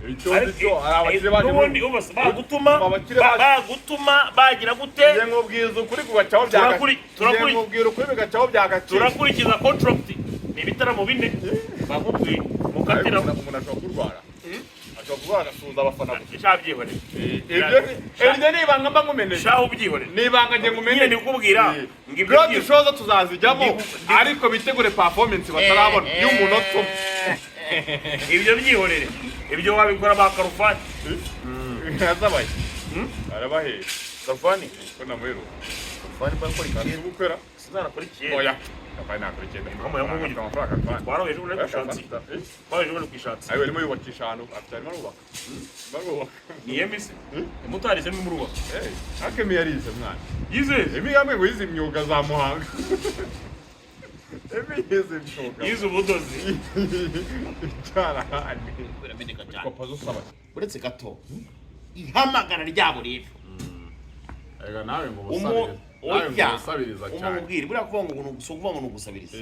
Icyo nzi cyo, hari abakire baje N'ubundi bagutuma Abakire baje- bagutuma bagira gute? Ngiye nkubwiza ukuri kugacaho byagaciye. Ngiye nkubwira ukuri bigacaho byagaciye. Turakurikiza contract, ni ibitaramo bine bakubwiye mukatira. Ariko umuntu ashobora kurwara, ashobora kurwara agasuhuza abafana gusa. Sha, byihorere. Ibyo iryo ni ibanga mba nkumeneye. Shaho, ubyihorere. Ni ibanga ngiye Nyine nkumeneye. ndikubwira ngo ibyo Road show zo tuzazijyamo, ariko bitegure performance batarabona y'umunota umwe. Ibyo byihorere, ibyo wabikora ba Karufani. Yazabaye arabaheye. Karufani. Ko namuheruka. Karufani bakora ikintu. Ubukwera. Sinanakora ikintu. Oya, Karufani nakora icyenda. Impamvu ya Mungu. Amafaranga Karufani. Twarahuye ejo bundi ku ishansi, twarahuye ejo bundi ku ishansi. Ayo arimo yubakisha ahantu afite, arimo arubaka, arimo arubaka. Ni emisi mutarize n'umurubaka. Eh, ariko Emi yarize mwana. Yize. Emi yamwe ngo yize imyuga za Muhanga. Emi yize imyuga. Yize ubudozi. Icyarahani. Birameneka cyane. Kopa zo saba. Uretse gato, ihamagara ryabo rero. Ega nawe ngo Umu ubusabiriza, nawe ngo oya, ubusabiriza cyane. Umubwire buriya kuvuga ngo ni ukuvuga ngo ni ugusabiriza.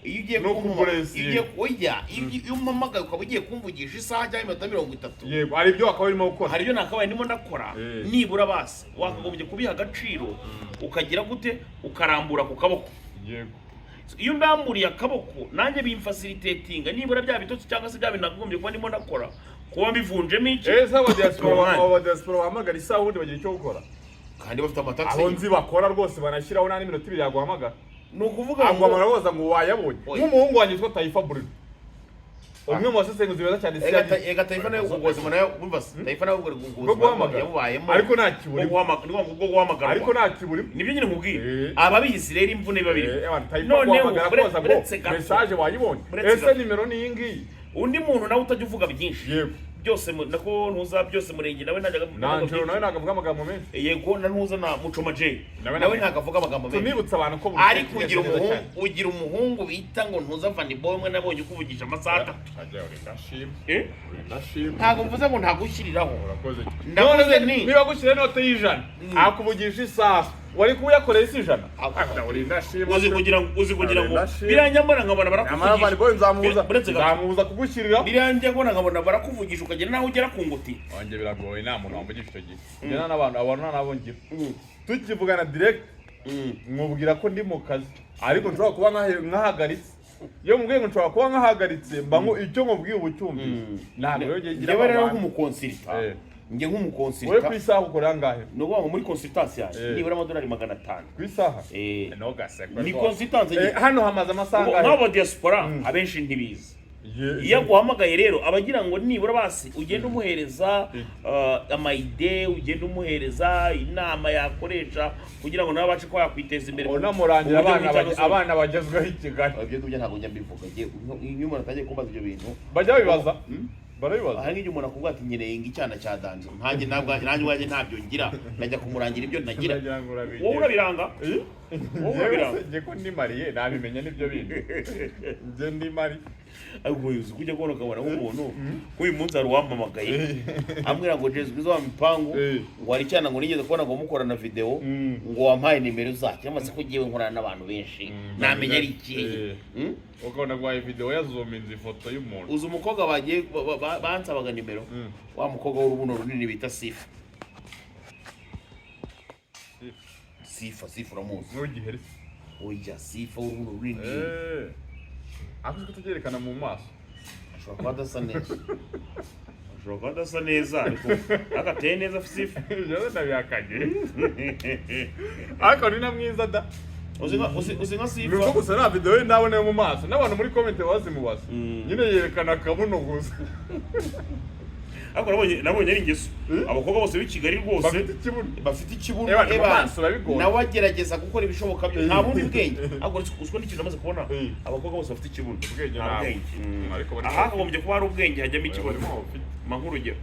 Iyo ugiye No kuburesinga. iyo ugiye, oya, iyo umpamagaye ukaba ugiye kumvugisha isaha cyangwa iminota 30, Yego, hari ibyo wakaba urimo gukora. Hari ibyo nakabaye ndimo ndakora. Nibura basi wakagombye kubiha agaciro, ukagira gute, ukarambura ku kaboko. Iyo ndamburiye akaboko nanjye bimfacilitatinga nibura bya bitotsi cyangwa se bya bintu nakagombye kuba ndimo ndakora kuba mbivunjemo iki. Ese aba diaspora Umwanya. Aba diaspora bahamagara isaha ubundi bagira icyo gukora? Kandi bafite amatagisi. Abo nzi bakora rwose banashyiraho nta n'iminota 2 yaguhamagara. Ni ukuvuga ngo Aguhamagara rwose ngo wayabonye. Oya. Nk'umuhungu wanjye witwa Taifa Bruno, umwe mu basesenguzi beza cyane isi yagize. Ega Taifa nawe ubwo buzima nawe umva se, Taifa nawe ubwo Bwo buzima guhamagara. yabubayemo. Ariko nta Bwo kiburimo. bwo guhamagarwa. Ariko nta kiburimo. Nibyo nyine nkubwiye. Ababizi rero imvune babiri. Ewana, Taifa Noneho guhamagara koza ngo uretse gato. message wayibonye? Uretse Ese gato. nimero ni iyi ngiyi? Undi muntu nawe utajya uvuga byinshi, byose nako ntuza byose murenge nawe ntajyaga Na Angelo nawe ntabwo avuga amagambo menshi. Yego, na ntuza na Mucoma J. Nawe Nawe ntabwo avuga amagambo menshi. Tunibutsa abantu ko buri Ariko kimwe ugira neza umuhungu cyane. Ugira umuhungu bita ngo ntuza Vanny Boy umwe nabonye ukuvugisha amasaha 3. Ajya, uri ndashima. Eh? Uri ndashima. Ntabwo mvuze ngo ntagushyiriraho. Urakoze. Ndavuze None niba gushyira inote y'100 akuvugisha isaha, wari kuba uyakoreye isi 100? Uri ndashima. Uzi kugira ngo Ndashima. biranjya mbona nkabona Nyamara Vanny Boy nzamubuza. Uretse gato. Nzamubuza kugushyiriraho. Biranjya mbona nkabona barakuvugisha ukagera naho ugera ku nguti. Wanjye biragoye, nta muntu wamvugisha icyo gihe. Njye nta n'abantu abantu nta nabo ngira. Tukivugana direct mwubwira ko ndi mu kazi, ariko nshobora kuba nkahagaritse. Iyo mubwiye ngo nshobora kuba nkahagaritse, mba icyo mubwiye ubu cyumvise. Ntabwo rero ngiye ngira Njyewe rero abantu. nk'umuconsultant, njye Wowe nk'umuconsultant, ku isaha ukora angahe? Ni ukuvuga ngo muri consultance yanjye nibura amadolari 500. Ku isaha? Eh. Ntugasekwe Ni rwose. consultance nyine. Hano hamaze amasaha angahe? Nk'abo diaspora abenshi ntibizi. Iyo aguhamagaye rero aba agira ngo nibura basi ugende umuhereza ama idées, ugende umuhereza inama yakoresha kugira ngo nawe abashe kuba yakwiteza imbere Unamurangira mu buryo abana bumwe cyangwa se ubundi. Abana bagezweho i Kigali. Ibyo ngibyo ntabwo njya mbivuga. Iyo umuntu atangiye kumbaza ibyo bintu, Bajya babibaza, barabibaza. Aha nk'igihe umuntu akubwira ati nkeneye ngo icyana cya danger, nkanjye ntabwo nanjye ubwanjye ntabyo ngira, najya kumurangira ibyo ntagira? Ndagira ngo urabigira. Wowe urabiranga, wowe Njyewe urabiranga. se, njye ko ndi marié nabimenya n'ibyo bindi, njye ndi marié. Ariko uzi kujya kubona ukabona nk'umuntu, nk'uyu munsi hari uwampamagaye Ambwira ngo Jesu Kristo wa mipangu, ngo hari icyana ngo nigeze kubona ngo mukorana video, ngo wampaye nimero zacyo, cyangwa se ko ugiye nkorana n'abantu benshi, namenya ari ikihe? Ukabona guhaye video yazuminze ifoto y'umuntu. Uzi umukobwa bagiye bansabaga nimero? Wa mukobwa w'urubuno runini bita Sifa. Sifa, Sifa uramuzi? N'ugiheri. Oya, Sifa w'urubuno runini. Eh, ariko uzi kutugerekana mu maso. Ashobora kuba adasa neza. Ashobora kuba adasa neza, ariko agateye neza Sifa. Ibyo ndabihakanye, ariko ni na mwiza da. Uzi nka Ni Sifa. uko gusa nta video ye ndabona yo mu maso, n'abantu muri comment bazimubaza. Nyine yerekana akabuno gusa. Ariko nabonye ari ingeso abakobwa bose b'i Kigali rwose Bafite ikibuno. Bafite ikibuno. Eba, ni mu Eba, maso urabigora. nawe agerageza gukora ibishoboka byo, nta bundi bwenge. Ariko uziko n'ikintu namaze kubona? Abakobwa bose bafite ikibuno Ubwenge nta ntabwo. bwenge. Ariko barimo Aha hakagombye kuba hari ubwenge hajyamo ikibuno. Barimo bafite. Ma nk'urugero.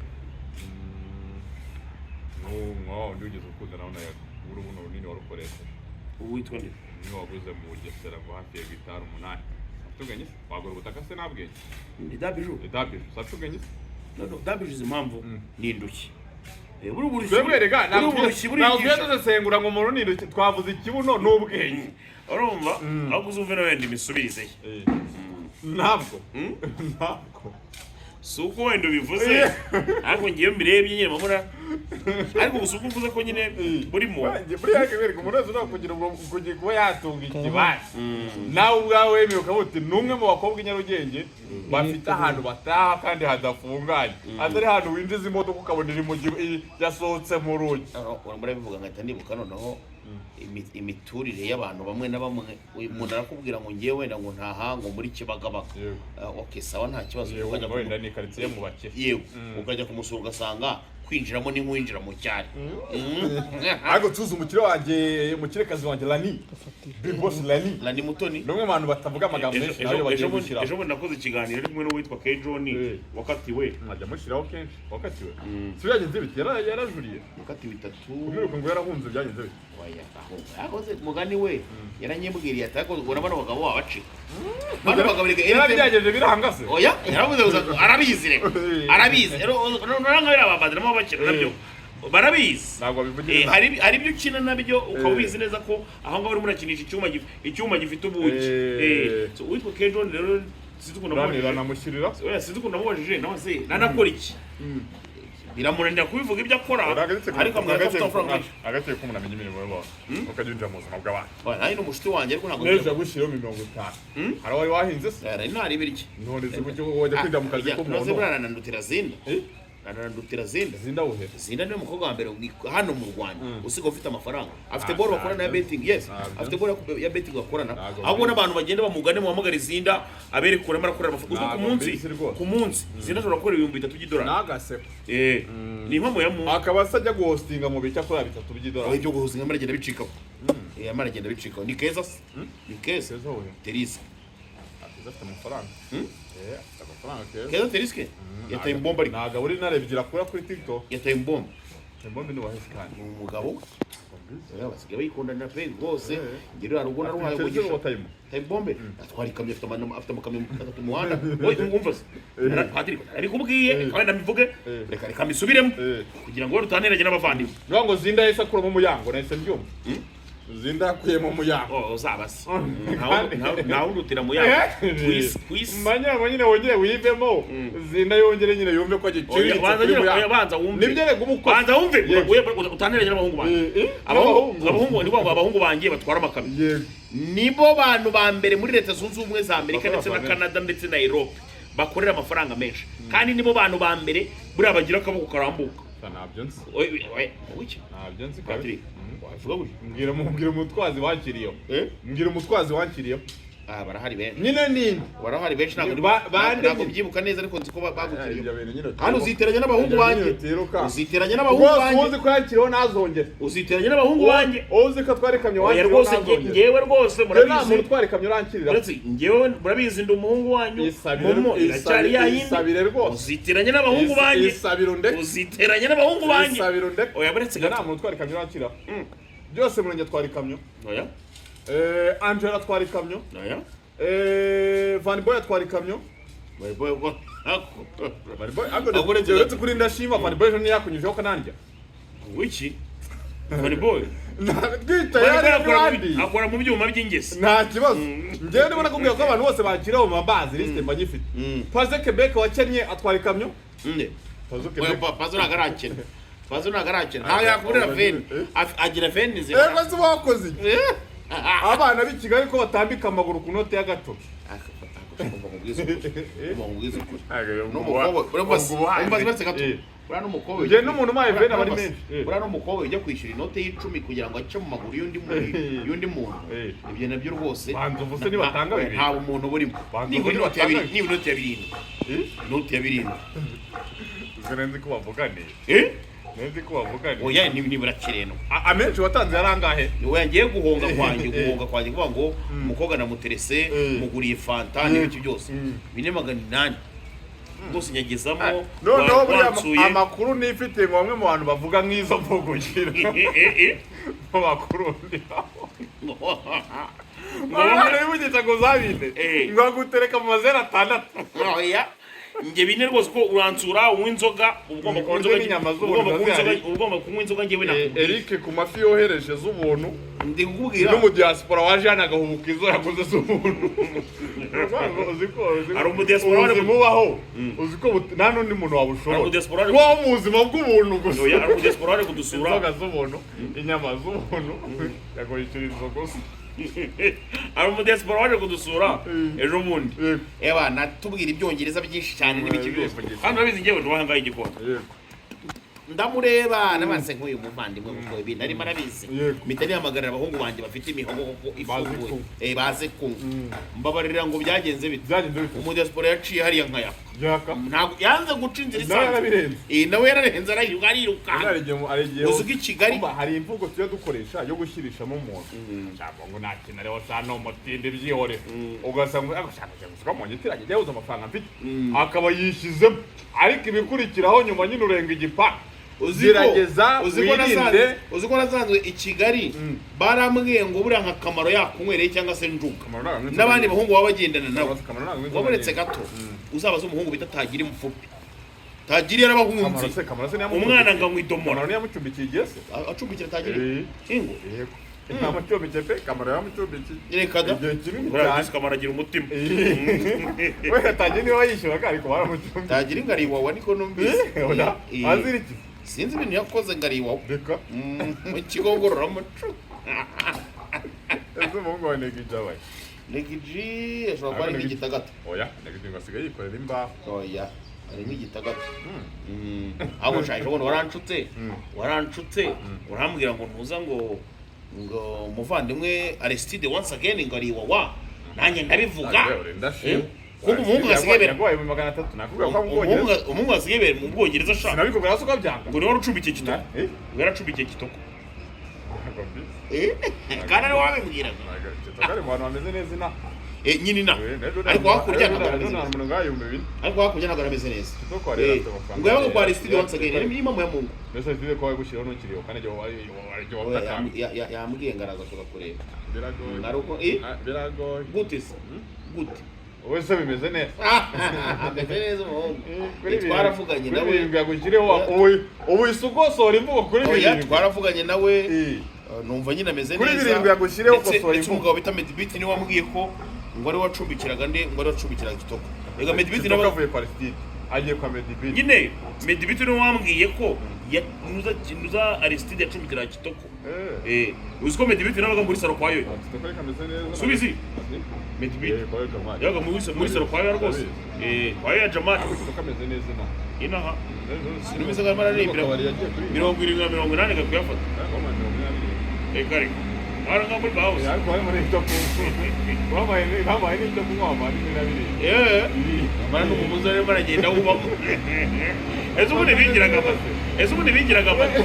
N'uwo wundi wigeze ukunda nawe urubuno runini warukoresheje. Ubu witwa nde? Niwe waguze mu Bugesera ngo hafi ya hegitari 8. Afite ubwenge se? Wagura ubutaka se nta bwenge? Ni Dabiju. Ni Dabiju si afite ubwenge se? No, Dabiju izi impamvu ni indushyi. Buri burushyi Twebwe rega buri ntabwo burushyi ntabwo burigisha. tujya dusesengura ngo umuntu ni indushyi, twavuze ikibuno n'ubwenge. Urumva ahubwo uzumve na wenda imisubirize ye. Ntabwo, ntabwo. Si uko wenda ubivuze, ariko ngewe mbirebye nyine mbona, ariko gusa uko uvuze ko nyine burimo. Buriya kebereka umuntu wese ushobora kugira ubwo kugira kuba yatunga ikibanza, nawe ubwawe wemeye ukavuga uti ni umwe mu bakobwa i Nyarugenge bafite ahantu bataha kandi hadafunganye, atari ahantu winjiza imodoka ukabona iri mu yasohotse mu rugi. Murabivuga ngahita nibuka noneho imiturire y'abantu bamwe na bamwe. Uyu muntu arakubwira ngo ngewe wenda ngo ntaha ngo muri Kibagabaga. Ah, okay, sawa, nta kibazo. Yego, Ukajya wenda ni karitsiye mu bakire. Yego, ukajya kumusura ugasanga kwinjiramo ni nk'uwinjira mu cyari. Ariko tuzi umukire wanjye, umukirekazi wanjye Lani, Big Boss Lani. Lani Mutoni. Ni umwe mu bantu batavuga amagambo menshi, nawe bagiye gushyiraho. Ejo bundi nakoze ikiganiro ari kumwe n'uwitwa K John wakatiwe. Mwajya mushyiraho kenshi. Wakatiwe si byagenze bite? Yarajuriye. Wakatiwe itatu. Umwiruka ngo yarahunze, byagenze bite? Oya, ahubwo yakoze mugani we yaranyibwiriye ati ariko ubona bano bagabo wabacika, bano bagabo reka. Yarabyageje biranga se? Oya, yaravuze gusa ngo arabizi, reka arabizi rero nuranga biriya babadira bakina nabyo barabizi. Ntabwo babivugira. Hari ibyo ukina nabyo ukaba ubizi neza ko aho ngaho urimo urakinisha icyuma gifite ubugi. So uwitwa K John rero sinzi ukuntu Lani namubajije. ranamushyirira. Oya, sinzi ukuntu namubajije nawe se nanakora iki, biramunanira kubivuga ibyo akora, ariko ambwira ko afite amafaranga menshi. Agakeka ko umuntu amenya imirimo y'abantu, ukajya winjira mu buzima bw'abantu. Oya, nanjye ni umushuti wanjye ariko ntabwo Neza, yagushyiriyeho 50, hari wari wahinze se? Nari narebera iki? None se kuki wajya kwinjira mu kazi k'umuntu? Buriya aranandutira Zinda. Eh? Aranandutira Zinda. Zinda wuhe? Zinda niwe mukobwa wa mbere hano mu Rwanda usigaye ufite amafaranga, afite Ah, boro bakorana ya ntabyo. betting, yes. Ntabyo. Afite boro ya betting bakorana. Ntabwo Ahubwo mbizi. n'abantu bagenda bamugane, muhamagare Zinda abereke ukuntu arimo arakorera amafaranga. Uzwi ku Ntabwo munsi mbizi rwose. ku munsi Zinda ashobora gukora $3000. N'agaseko. Ni impamo ya muntu. Akaba se ajya guhostinga mu bice akora bitatu Aho by'idolari? ibyo guhuza arimo aragenda bicikaho. Arimo aragenda bicikaho. Ni keza se, ni keza. Keza wuhe? Terisa. Keza afite amafaranga. Afite amafaranga keza. Keza Teriske yataye imbombo ariko. Ntabwo uri narebye irakura kuri TikTok. Yataye imbombo. Imbombe ni wahise kandi. Ni umugabo. Oya, basigaye bayikundanira pe rwose. Ngira uriya rugo naruhaye Afite umugisha. wa time. Taye imbombe, atwara ikamyo, afite amakamyo atatu mu muhanda. Oye, umva se Padiri arabikubwiye, reka wenda mbivuge. Reka mbisubiremo kugira ngo rutaniranye n'abavandimwe. Niyo ngo Zinda yahise akuramo umuyango, nahise mbyumva. Zinda yakuyemo umuyango. Oh, uzaba se ntawundutira mu yabo ku isi. Manyango nyine wongere wivemo, Zinda yongere nyine yumve ko Oya, agiciriritse banza kuri nyine, oya, muyango. banza wumve. Nibyo rega uba ukoze. Banza wumve. Yego. Oya, utaniranye n'abahungu banjye. N'abahungu. Abahungu ni ngo abahungu banjye batwara amakamyo. Yego. Nibo bantu ba mbere muri Leta Zunze Ubumwe za Amerika Bakora ndetse na amafaranga. Canada ndetse na Europe bakorera amafaranga menshi, kandi nibo bantu ba mbere buriya bagira akaboko karambuka. Ntabyo nzi. Oye, oye, oye, Ntabyo nzi. Patrick, wavuga gutya? Mbwira umutwazi wakiriyeho. Eh? Mbwira umutwazi wakiriyeho. Ah, barahari benshi. Nyine ninde? Barahari benshi, ntabwo Bande ntabwo nyine. mbyibuka neza, ariko nzi ko bagukiriye. Ibyo bintu nyine Kandi uziteranya n'abahungu Ibyo banjye. nyine utiruka. Uziteranya n'abahungu Rwose banjye. uzi ko yakiriyeho ntazongere. Uziteranya n'abahungu banjye. Uzi ko atwara ikamyo Oya wakiriyeho rwose, ntazongere. ngewe rwose Rero nta murabizi. muntu utwara ikamyo urankirira. Uretse ngewe murabizi ndi umuhungu wanyu. Isabire Momo iracyari ya yindi. Isabire rwose. Uziteranya n'abahungu banjye. Isabire undeke. Uziteranya n'abahungu banjye. Isabire undeke. Oya, buretse Njye nta gato. muntu utwara ikamyo urankirira. Byose Murenge atwara ikamyo. Oya. Angela atwara ikamyo. Oya. Van Boy atwara ikamyo. Boy, boy, boy. Van Boy ariko Ahubwo uretse uretse kuri ndashima Van Boy ejo ntiyakunyujeho kanandya. Wiki Funny Boy. Twicaye Funny Boy hariya n'abandi. akora mu byuma by'ingesi. Nta kibazo, njyewe ndimo nakubwira ko abantu bose bakira mu mabazi lisite mba nyifite. Paze Quebec wakennye atwara ikamyo. Nde? Paze Oya, Quebec. Pazo ntabwo arakena. Pazo ntabwo arakena. Ntabwo yakurira veni. Agira veni nzima. Ego se wakoze iki? Abana b'i Kigali ko batambika amaguru ku note y'agato? Umva nkubwize ukuri. Umva nkubwize ukuri. N'umukobwa, urumva se, umva se gato. Buriya n'umukobwa Njye n'umuntu umpaye veni aba ari Urumva se, menshi. Buriya n'umukobwa ujya kwishyura inote y'icumi kugira ngo ace mu maguru y'undi muntu, y'undi muntu. Ibyo nabyo rwose. Banza ubu se nibatanga bibiri? Nta bumuntu burimo. Banza Nibura ubu inote ya nibatanga birindwi, nibura inote ya birindwi. Inote ya birindwi. Ubwo nzi ko bavuganiye. Eh? Nzi ko bavuganiye. Oya, nibura kireno. Amenshi watanze yari angahe? Oya, ngiye guhonga kwanjye kuvuga ngo umukobwa namuterese, muguriye fanta n'ibiki byose, 4 800 rwose nyagezamo. Noneho buriya wansuye. Amakuru nifitiye ngo bamwe mu bantu bavuga nk'izo mvugo ngira mu makuru ndi aho Ngo abantu bivugisha ngo zabine ngo agutereka mu mazeru atandatu. Oya. Njye bine rwose ko uransura unywa inzoga, uba ugomba kunywa Urya inzoga, n'inyama uba ugomba z'ubuntu kunywa inzoga, zihari. uba ugomba kunywa inzoga. Njyewe nakubwiye. Eric ku mafi yohereje z'ubuntu Ndi kukubwira. N'umudiaspora waje hano agahubuka izo yaguze z'ubuntu. Uzi ko Hari umudiaspora wari ubuzima ubaho, uzi ko nta n'undi muntu wabushobora Hari umudiaspora wari kubaho mu buzima bw'ubuntu gusa. Oya, hari umudiaspora wari kudusura. Inzoga z'ubuntu, inyama z'ubuntu, yagoyishyura inzu gusa. Hari umudiaspora waje kudusura ejo bundi. Yego. Eba natubwira ibyongereza byinshi cyane n'ibiki byose. Hano urabizi, njyewe ntubaha ngaho igikoni. Yego. Ndamureba nabanze nk'uyu muvandimwe, kuko ibintu arimo arabizi. Yego. Mpita nihamagarira abahungu banjye bafite imihogo koko Bazi ifunguye. kunywa. Baze kunywa. Mbabarira, ngo byagenze bite? Byagenze bite? Umudiaspora yaciye hariya nkayaka. Byaka. Ntabwo yanze guca inzira Nawe isanzwe. yarabirenze. Nawe yararenze, ariruka, ariruka. Hari igihe hari igihe Uzi ko i Kigali Umva, hari imvugo tujya dukoresha yo gushyirishamo umuntu cyangwa ngo nta kintu ariho sa no mutinde byihore, ugasanga ako shaka gusuka mu ngitiranye jya yabuze amafaranga mfite, akaba yishyizemo, ariko ibikurikiraho nyuma nyine urenga igipangu. Uzi ko Gerageza uzi ko wirinde. Uzi ko nasanzwe i Kigali barambwiye ngo buriya nka Kamaro yakunywereye cyangwa se Njuga Kamaro ntabwo anywa inzoga n'abandi nyinshi. bahungu baba bagendana nabo. Kamaro ntabwo anywa inzoga Waburetse nyinshi. gato, uzabaze umuhungu bita Tagiri mufupi. Tagiri yarabahunze. Kamaro se, Kamaro se ntiyamucumbikiye? Umwana nganywa idomora. Kamaro ntiyamucumbikiye igihe se? Acumbikira Tagiri ingo. Yego, ntamucumbikiye pe, Kamaro yaramucumbikiye Reka da. igihe kinini Buriya cyane. disi Kamaro agira umutima. We Tagiri niwe yishyuraga, ariko baramucumbikiye. Tagiri ngo ari iwawa, niko numvise. Oya, azirikiza. Sinzi ibintu yakoze ngo ari iwawa. Reka. Mu kigo ngororamuco. Ese umuhungu wa Negiji abaye? Negiji ashobora kuba ari nk'igitagata. Oya, Negiji ngo asigaye yikorera imbaho. Oya, ari nk'igitagata. Ahubwo nshaje ubona waranshutse, waranshutse, urambwira ngo ntuza ngo umuvandimwe Aristide once again ngo ari iwawa, nanjye ndabivuga. Kuko umuhungu asigaye bera Yaguhaye 300,000, nakubwira ko mu Bwongereza. Umuhungu asigaye bera mu Bwongereza sha. Sinabikubwira se ukabyanga? Ngo niwe wari ucumbikiye Kitoko. Eh? Ngo yaracumbikiye Kitoko. Ntabwo mbizi. Kandi ari wabimbwiraga. Ntabwo Kitoko ari mu bantu bameze neza inaha. Nyine ina ariko hakurya ntabwo arameze neza. Nta muntu ngaho 4000. Ariko hakurya ntabwo arameze neza. Kitoko hari afite amafaranga. Ngo yabaga kwa Aristide once again, ni impamo ya Mungu. Mbese Aristide ko wagushyiraho ntukiriho, kandi igihe wari igihe Oya, watakanga. yambwiye ngo araza kuza kureba. Biragoye. Ari uko Ah, biragoye. Gute se, gute? Wowe se bimeze neza? Ameze neza umuhungu. Kuri Twaravuganye kuri nawe. 7 yagushyireho, ubu uhise ukosora imvugo kuri Oya, 7. twaravuganye nawe. Eh. Numva nyine ameze Kuri neza. 7 yagushyireho ukosora Ndetse imvugo. umugabo bita Medibit niwe wambwiye ko ngo ari we wacumbikiraga nde, ngo ari we wacumbikiraga Kitoko. Rega Medibit Kitoko nawe avuye kwa Aristide agiye kwa Medibit. Nyine Medibit niwe wambwiye ko nuza Aristide yacumbikiraga Kitoko. Eh. Uzi ko Medibit nabaga muri salo kwa Yoyo? Ah, Kitoko ariko ameze neza. Subizi. Azi? Medibit Eh, kwa Yoyo Jamal. yabaga muri salo kwa Yoyo rwose. Kwa Yoyo ya Jamal. Ariko Kitoko ameze neza inaha. Inaha. Sinumvise ko arimo araririmbira. Akabari yagiye kuri 70, 80 gakuyafata. Ariko ama 47. Reka reka, hano ngaho muri Bawusi. Ariko harimo n'icyo kunywa. Bamuhaye n'icyo kunywa, bamuhaye n'47. Amara n'umuguzi arimo aragenda wubamo. Ese ubundi bigiraga amata? Ese ubundi bigiraga amata?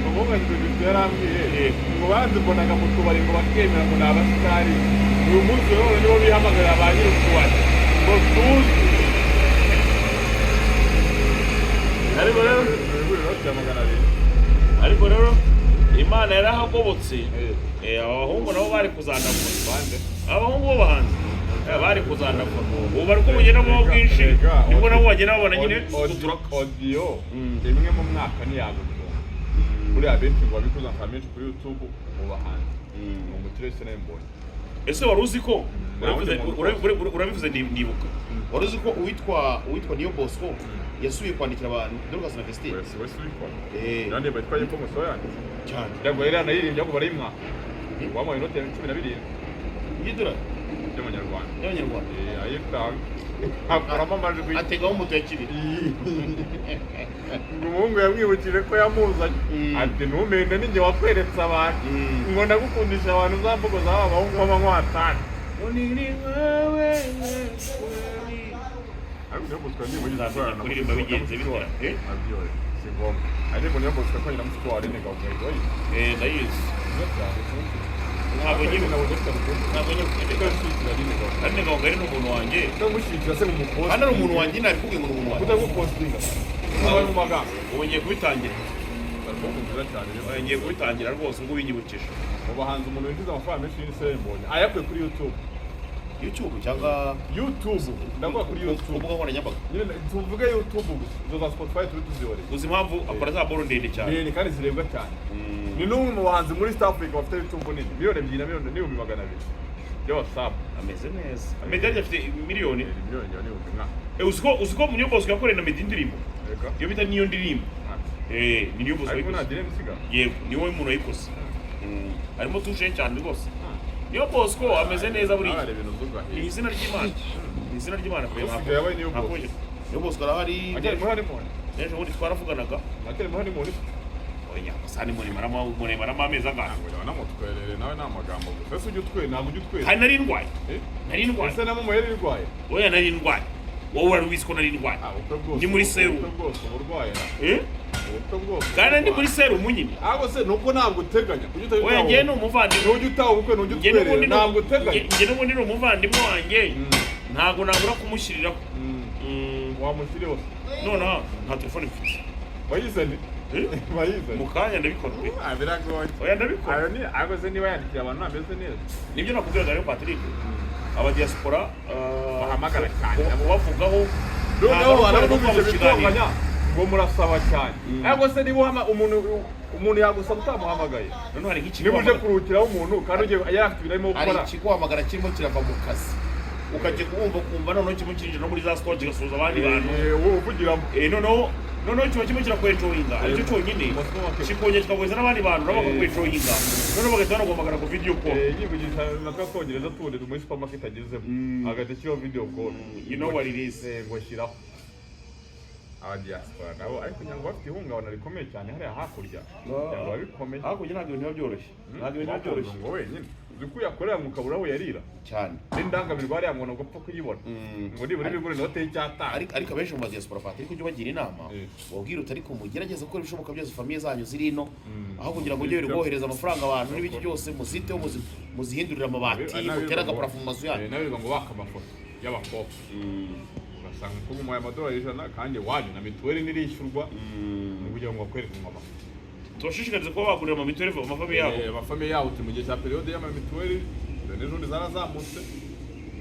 Umuhungu wa yarambwiye ngo banzibonaga mu tubari ngo bakemera ngo ni abasitari, uyu munsi rero nibo bihamagarira ba nyiri utubari ngo tuzi. Ariko rero Ihuriro rya 200. Ariko rero Imana yarahagobotse. Aba bahungu nabo bari kuzanakora. Bande? Abahungu b'abahanzi bari kuzanakora. Ubu bari uko bugenda buba bwinshi, nibwo nabo bagenda babona nyine uturaka. Audio imwe mu mwaka ntiyagutunga. Buriya benshi ngo babikuze amafaranga menshi kuri YouTube mu bahanzi ni umukire wese nawe mbonye. Ese wari uzi ko Urabivuze- urabivuze ndibuka. Wari uzi ko uwitwa Niyo Bosco yasubiye kwandikira abantu Dorcas na Vestine? Wese wese ubikora. Eh. Yandi bayitwa yuko musoya yanditse. Cyane. Ntabwo yari yanayiririmbye, ahubwo barayimwa. Wamuhaye inote ya 17 y'idolari by'amanyarwanda. y'abanyarwanda. Ayitanga akuramo amajwi. Ategaho moto ya kibiri. Ngo umuhungu yamwibukije ko yamuzanye, ati ntumende ninjye wakweretse abantu, ngo ndagukundisha abantu za mvugo z'aba bahungu b'abanywatani. Ariko niyo Bosco ndirimbo yize Uzamenya gukorana na kuririmba Mushiki bigenze wawe. bite? Eh? Abyore, si ngombwa. Ariko niyo Bosco ko nyina mushiki wawe Aline Gahongayire wayize. Ndayizi. Nziza cyane, sinzi. Ntabwo Ariko nyibuka. ntabwo dufite urukundo. Ntabwo nyibuka. Kutashyigikira Aline Gahongayire. Aline Gahongayire ni umuntu wanjye. Kutamushyigikira se ngo umuposte. Hano ari umuntu wanjye, nabikubwiye ngo ni umuntu wanjye. Kutamupostinga. Kuba mu magambo. Ubu ngiye kubitangira. Album nziza cyane rero. Ngiye kubitangira rwose ngo ubinyibukije. Mu bahanzi umuntu winjiza amafaranga menshi ni Israel Mbonyi. Ayakuye kuri YouTube. YouTube cyangwa YouTube, ndavuga kuri ku YouTube. mbuga nkoranyambaga. Nyine tuvuge YouTube gusa, izo za Spotify turi tuzihoreye. Uzi impamvu akora za boro ndende cyane? Ndende kandi zirebwa cyane. Ni n'umwe mu bahanzi muri East Africa bafite YouTube nini, 2 miliyoni na 1,2 miliyoni y'abasabu. Ameze neza. Meddy afite miliyoni Miliyoni n'ibihumbi nka Uzi ko Niyo Bosco yakoreye na Meddy indirimbo Reka. iyo bita niyo ndirimbo. Ni Niyo Bosco Ariko nta wayikoze. direm isiga. Yego, ni wowe muntu wayikoze. Harimo tushe cyane rwose. Niyo Bosco ameze neza buriya. Hari ibintu zugahiye. Ni izina ry'Imana, ni izina ry'Imana pe. Usigaye yabaye Niyo Bosco. Niyo Bosco arahari. Akiri muri honeymoon. Ejo bundi twaravuganaga. Akiri muri honeymoon. Oya, gusa ni muremara amezi angahe? Ntabwo nawe namutwerere, nawe ni amagambo gusa. Ese ujya utwera? Ntabwo ujya utwera. Kandi nari ndwaye. Eh? Nari ndwaye. Ese na momo yari irwaye? Oya, nari ndwaye, wowe wari ubizi ko nari ndwaye. Ah, ubukwe bwose. Ndi muri serumu. Ubukwe bwose uburwaye na. Eh? Ubukwe bwose. Kandi ndi muri serumu nyine. Ahubwo se nuko ntabwo uteganya. Ujya utajya Oya, utaha njyewe ni ubukwe. umuvandimwe. Nujya utaha ubukwe, nujya Njye utwerera. n'ubundi Ntabwo uteganya. Njye n'ubundi ni umuvandimwe wanjye, ntabwo nabura kumushyiriraho. Wamushyiriyeho se? Noneho nta telefone mfite. Bayizane. Eh? Bayizane. Mu kanya ndabikora pe. Ah, biragoye. Oya, ndabikora. Ayo ni ahubwo se niba yandikiye abantu ntameze neza. Nibyo nakubwiraga rero Patrick, aba diaspora Bahamagara cyane. ubavugaho. Noneho ntabwo ari aravuga ukuvuga mu ibyo kiganiro. bitonganya ngo murasaba cyane. Ariko se niba umuntu yagusaba utamuhamagaye? Noneho hari nk'ikigo Niba uje kuruhukiraho umuntu kandi ugiye yari afite ibintu arimo Hari gukora. ikiguhamagara kirimo kirava mu kazi, ukajya kumva kumva noneho kimwe kirinjira no muri za store kigasuhuza abandi bantu. Wowe uvugiramo. Noneho kiba kimwe kirakwejoyinga aricyo cyonyine, Mu supermarket. kikongera kikaguheza n'abandi bantu nabo bakakwejoyinga, noneho bagahita banaguhamagara ku video call. Yivugisha na twa twongereza tundi muri supermarket agezemo, agahita ashyiraho video call. You know what it is. Ngo shyiraho. Aba diaspora nabo ariko ngira ngo bafite ihungabana rikomeye cyane hariya hakurya, ngira ngo biba bikomeye. Hakurya ntabwo ibintu biba byoroshye, ntabwo ibintu biba byoroshye. Ngo wenyine uzi ko uyakorera ngo ukabura aho yarira Cyane. N'indangamirwa hariya ngo ntabwo upfa kuyibona, ngo nibura ibigura inote y'icyatanu. Ariko abenshi mu badiaspora, Patrick, ujye ubagira inama, wabwira uti ariko mugerageze gukora ibishoboka byose famille zanyu ziri ino, aho kugira ngo ujye wirirwa wohereza amafaranga abantu n'ibiki byose, muziteho, muzihindurire amabati, mutere agaparafo mu mazu yanyu. Nabirirwa ngo baka amafoto y'abakobwa, ugasanga umukobwa umuhaye amadolari 100 kandi wanyu na mituweli ntirishyurwa, ni kugira ngo bakwereke ngo amafoto. Tubashishikarize kuba bagurira amamituweli amafamiye yabo. Amafamiye yabo, turi mu gihe cya période y'amamituweli n'ejobundi zarazamutse.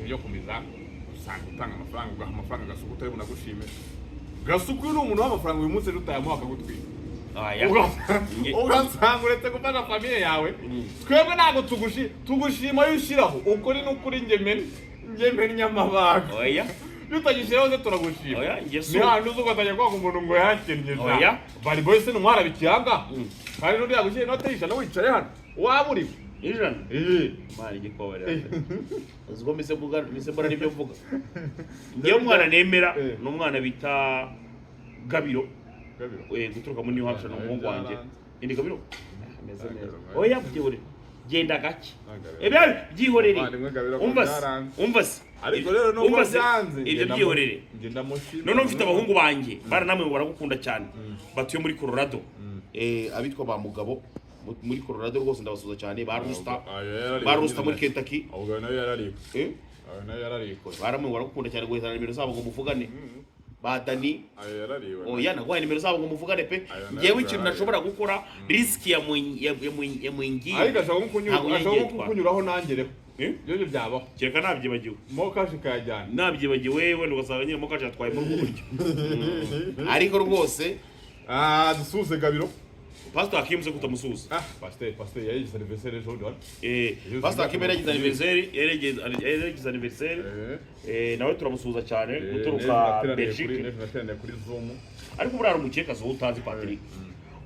Ibyo kumiza usanga utanga amafaranga, ugaha amafaranga Gasuku utari bunagushime. Gasuku ni umuntu w'amafaranga, uyu munsi ejo utayamuha akagutwika. Aya. Ugasanga uretse gufasha famille yawe, twebwe ntabwo tugushima iyo ushyiraho ukuri n'ukuri. Ngemennye amabanga. Oya. Iyo utagishyiraho se turagushima? Oya, njye si Ni handi uza ugatangira kwanga umuntu ngo yakennye ja. Oya. Bari boyse ni umwara bikiyanga, kandi n'undi yagushyira inote y'100 wicaye hano waba uriwe. 100? Eh. Imana ijye kubabarira. Uzi ko mise mvuga, mise mbona nibyo mvuga. Njyewe umwana nemera Eh. ni umwana bita Gabiro. Gabiro. Guturuka muri New Hampshire, ni umuhungu wanjye. Byaranze. Indi Gabiro ameze neza. Gabiro. Oya, byihorere, genda gake. Gabiro. Ebyo byihorere. Umuvandimwe Gabiro ko Umva se, byaranze. umva se. Ariko rero nubwo Umva se, byanze, ibyo byihorere. njye ndamushima. Noneho mfite abahungu banjye baranamwe ngo baragukunda cyane, batuye muri Colorado. Abitwa ba Mugabo muri Colorado rwose ndabasuhuza cyane, ba Rusta, Ayo yarariwe. ba Rusta muri Kentucky. Ahubwo nayo yarariwe. Eh? Ayo nayo yarariwe. Baramwe baragukunda cyane, guheza nimero zabo ngo muvugane, ba Dani. Ayo yarariwe. Oya, naguhaye nimero zabo ngo muvugane pe. Ayo nayo Njyewe ikintu yarariwe. ntashobora gukora, risk ya mwingi. Ariko ashobora nko kunyura, Ntabwo ashobora yongeye nko kukunyuraho nangereho. Eh? Ibyo byo byabaho. Kereka nabyibagiwe. Mo cash kayajyana. Nabyibagiwe wenda ugasanga nyine mo cash yatwaye muri ubwo buryo. Ariko rwose Ah, dusuhuze Gabiro. Pastor Hakim se kutamusuhuza? Ah, pasteur yagize anniversaire ejo bundi wari. Pastor Hakim yaragize anniversaire, yaragize anniversaire. Nawe turamusuhuza cyane guturuka Belgique. N'ejo nateraniye kuri Zoom. Ariko buriya hari umukirekazi wowe utazi, Patrick,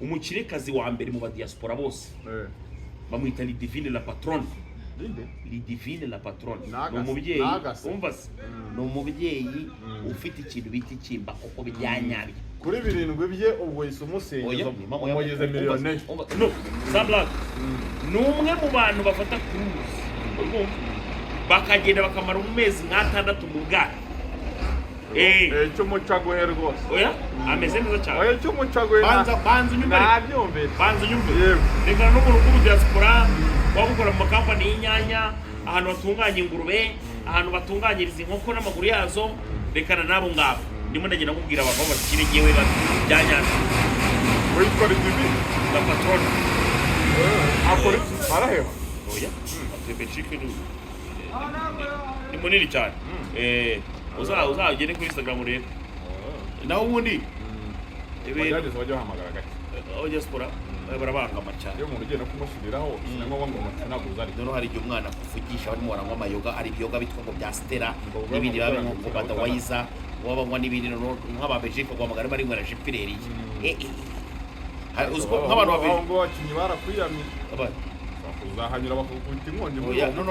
umukirekazi wa mbere mu badiaspora bose. Bamwita Lidivine la Patronne. Ninde? Lidivine la Patronne ni Nagase, umubyeyi. nagase. Umva se. Ni umubyeyi ufite ikintu bita ikimba kuko byanyabyo. Kuri 7 bye ubwo yise umusingiza umugeze miliyoneri. No, sans blague, ni umwe mu bantu bafata cruise, urumva, bakagenda bakamara amezi nk'atandatu mu bwato. Cy'umucaguhe rwose. Oya, ameze neza cyane. Oya, cy'umucaguhe. Banza, banza unyumve ariko. Nabyumvise. Banza unyumve. Yego. Reka n'umuntu wo mu diaspora waba ukora mu makampani y'inyanya, ahantu batunganya ingurube, ahantu batunganyiriza inkoko n'amaguru yazo, rekana n'abo ngabo. Ndimo ndagenda nkubwira abagabo bakire ngewe byanyabyo. Witwa Lidivine La Patrone. Akora iki? Araheba? Oya, atuye Belgique ni Ni munini cyane. Uzagende kuri Instagram urebe. Naho ubundi ibintu Bagerageza bajye bahamagara gake. Aba diaspora barabangama cyane. Iyo umuntu ugiye no kumushyiriraho, si na ngombwa ngo umucunaguze, ariko Noneho hari igihe umwana akuvugisha barimo baranywa amayoga, hari ibiyoga bitwa ngo bya Stella Ngo ubwo n'ibindi baba amafaranga ngo Budweiser, baba banywa n'ibindi. Noneho nk'aba Belgique baguhamagara bari na Jupiler. Uzi ko nk'abantu babiri Abo ngo abakinnyi barakwiyamye, uzahanyura bakagukubita inkongi muri Oya, uwo.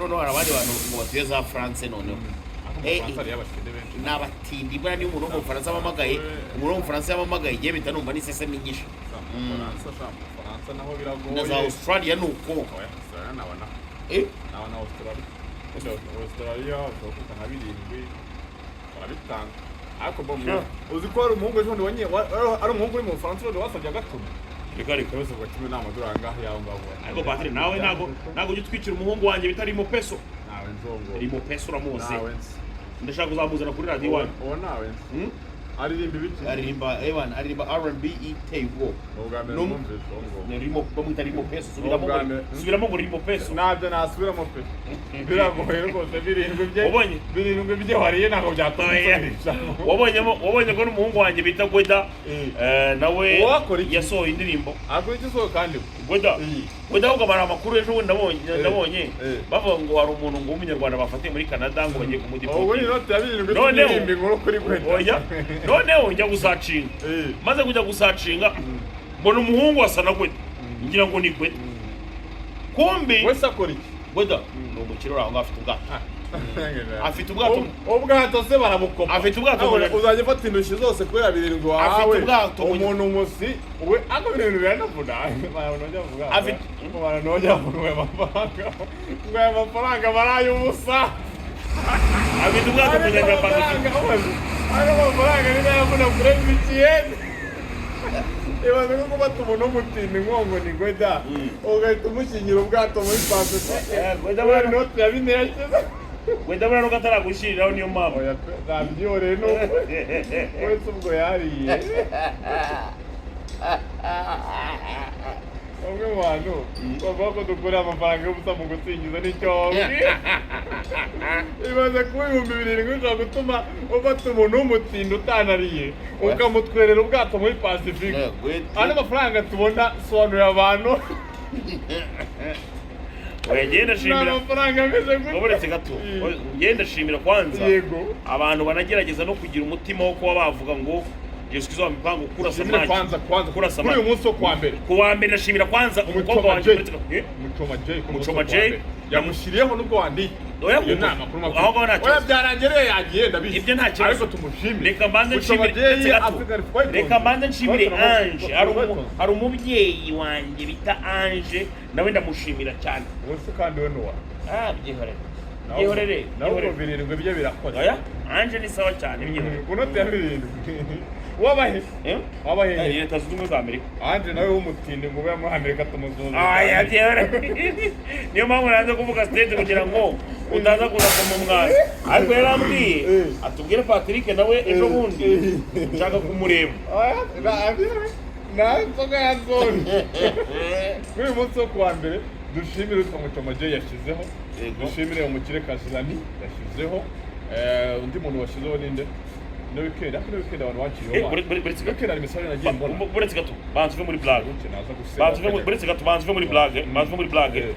noneho hari abandi bantu ngo batuye za France noneho. Ariko mu Bufaransa hariyo abakene benshi. Ni abatindi. Buriya niyo umuntu wo mu Bufaransa yamamagaye, umuntu wo mu Bufaransa yamamagaye, igihe mpita numva n'isesemi nyinshi. Sha, mu Bufaransa, sha, mu Bufaransa naho biragoye. Na za Australia ni uko. Oya, Australia nabona nabona Australia. Wenda Australia ushobora kuta nka birindwi barabitanga, ariko bo uzi ko hari umuhungu ejo bundi ari umuhungu uri mu Bufaransa ejo bundi wasabye agacumi. Reka reka. Yose ngo cumi ni amadolari angahe yaho ngaho? Ariko Patrick, nawe ntago ujya utwikira umuhungu wanjye bita Rimo Peso. Nawe nzongo. Rimo Peso uramuzi? Nawe nzi. Ndashaka kuzamuzana kuri radiyo iwanyu. Uwo nawe nzi. Hmm? Aririmba ibiki? Aririmba, ewana, aririmba R&B iteye ubwoba. Ubwa mbere numvise uwo nguwo. Ni Rimo, bamwita Rimo Peso. Subiramo Ubwa ngo mbere. Subiramo ngo Rimo Peso. Ntabyo nasubiramo pe, biragoye rwose. Birindwi bye Wabonye? birindwi bye wariye ntabwo byatuma Oya. usubirishamo. Wabonye ko n'umuhungu wanjye bita Gweda nawe Uwakora iki? yasohoye indirimbo. Akora iki so kandi we? Gweda. Gweda ahubwo hari amakuru ejo bundi nabonye nabonye bavuga ngo hari umuntu ngo w'umunyarwanda bafatiye muri Canada ngo bagiye Ubwo ni kumudeportinga. inoti ya birindwi. Noneho Turirimba inkuru kuri Gweda. Oya, noneho njya gusearchinga. Maze kujya gusearchinga, mbona umuhungu asa na Gweda, ngira ngo ni Gweda, kumbi Wese akora iki? Gweda ni umukire uri aho ngaho, afite ubwato. Afite ubwato. Ubwato se barabukopa? Afite ubwato Ntabwo uzajya ufata indushyi zose kubera birindwi wahawe. Afite ubwato Umuntu musi we, ariko ibintu biranavuna. Abantu bajya bavuga abantu bajya bavuga ngo aya mafaranga, ngo aya mafaranga baraye ubusa. Afite ubwato ku Ariko nyanja ya Pacifique. Ariko amafaranga ni nayo avuna kuri MTN. Ibaze ko gufata umuntu w'umutindi nkongo ni Gweda, ugahita umushyingira ubwato muri Pacifique. Gweda Kubera inoti ya bine yashyize. Gweda buriya nuko ataragushyiriraho, niyo mpamvu. Oya pe, nabyihoreye nuko wese ubwo yariye. Bamwe mu bantu bavuga ko dukura amafaranga y'ubusa mu gusingiza n'icyo wabwira. Ibaze kuba 7000 bishobora gutuma ufata umuntu w'umutindi utanariye ukamutwerera ubwato muri Pacifique. Ano mafaranga tubona, sobanurira abantu. Oya, ngenda Ni ndashimira. amafaranga ameze gutya. Uretse gato. Ngenda ndashimira kwanza abantu banagerageza no kugira umutima wo kuba bavuga ngo Yesu Kristo wa mipango kura Dushimire samaki. kwanza Kura kuri samaki. uyu munsi wo kuwa mbere. Ku wa mbere ndashimira kwanza umukobwa Muchoma wanjye Jay. uretse gato. Eh? Muchoma Jay ku munsi Muchoma wo kuwa Jay. mbere. Yamushyiriyeho nubwo wandiye. Oya, Iyo ni amakuru makuru. aho ngaho nta kibazo. Oya, byarangiye rero, yagiye ndabizi. Ibyo nta kibazo. Ariko tumushimire. Reka mbanze Muchoma nshimire Jay, uretse gato. African Fight. Reka mbanze nshimire Fight. Ange. Fight. Hari umubyeyi wanjye bita Ange, nawe ndamushimira cyane. Ubu kandi we nuwa. Ah, byihorere, byihorere. Nawe ubwo Byihorere. birindwi bye birakoze. Oya, Ange ni sawa cyane, byihorere. Ku noti ya birindwi. Wabahe? Eh? Wabahe? Leta Zunze Ubumwe za Amerika. Ange nawe w'umutindi ngo ube muri Amerika tumuzungu. Aya, byihorere. Niyo mpamvu nanze kuvuga state kugira ngo utaza kuza kumumwaza, ariko yarambwiye atubwire Patrick nawe ejo bundi nshaka kumureba. Oya, nta nzoga ya nzoni. Kuri uyu munsi wo kuwa mbere dushimire witwa Muchoma Jay yashyizeho. Dushimire umukire Kajirani yashyizeho. Undi muntu washyizeho ninde? No weekend, ariko no weekend abantu bakiriyeho. Buretse gato. Weekend hari message nagiye mbona. Buretse gato, banza uve muri blague. Gutya naza guseba. Banza uve muri, buretse gato, banza uve muri blague, banza uve muri blague.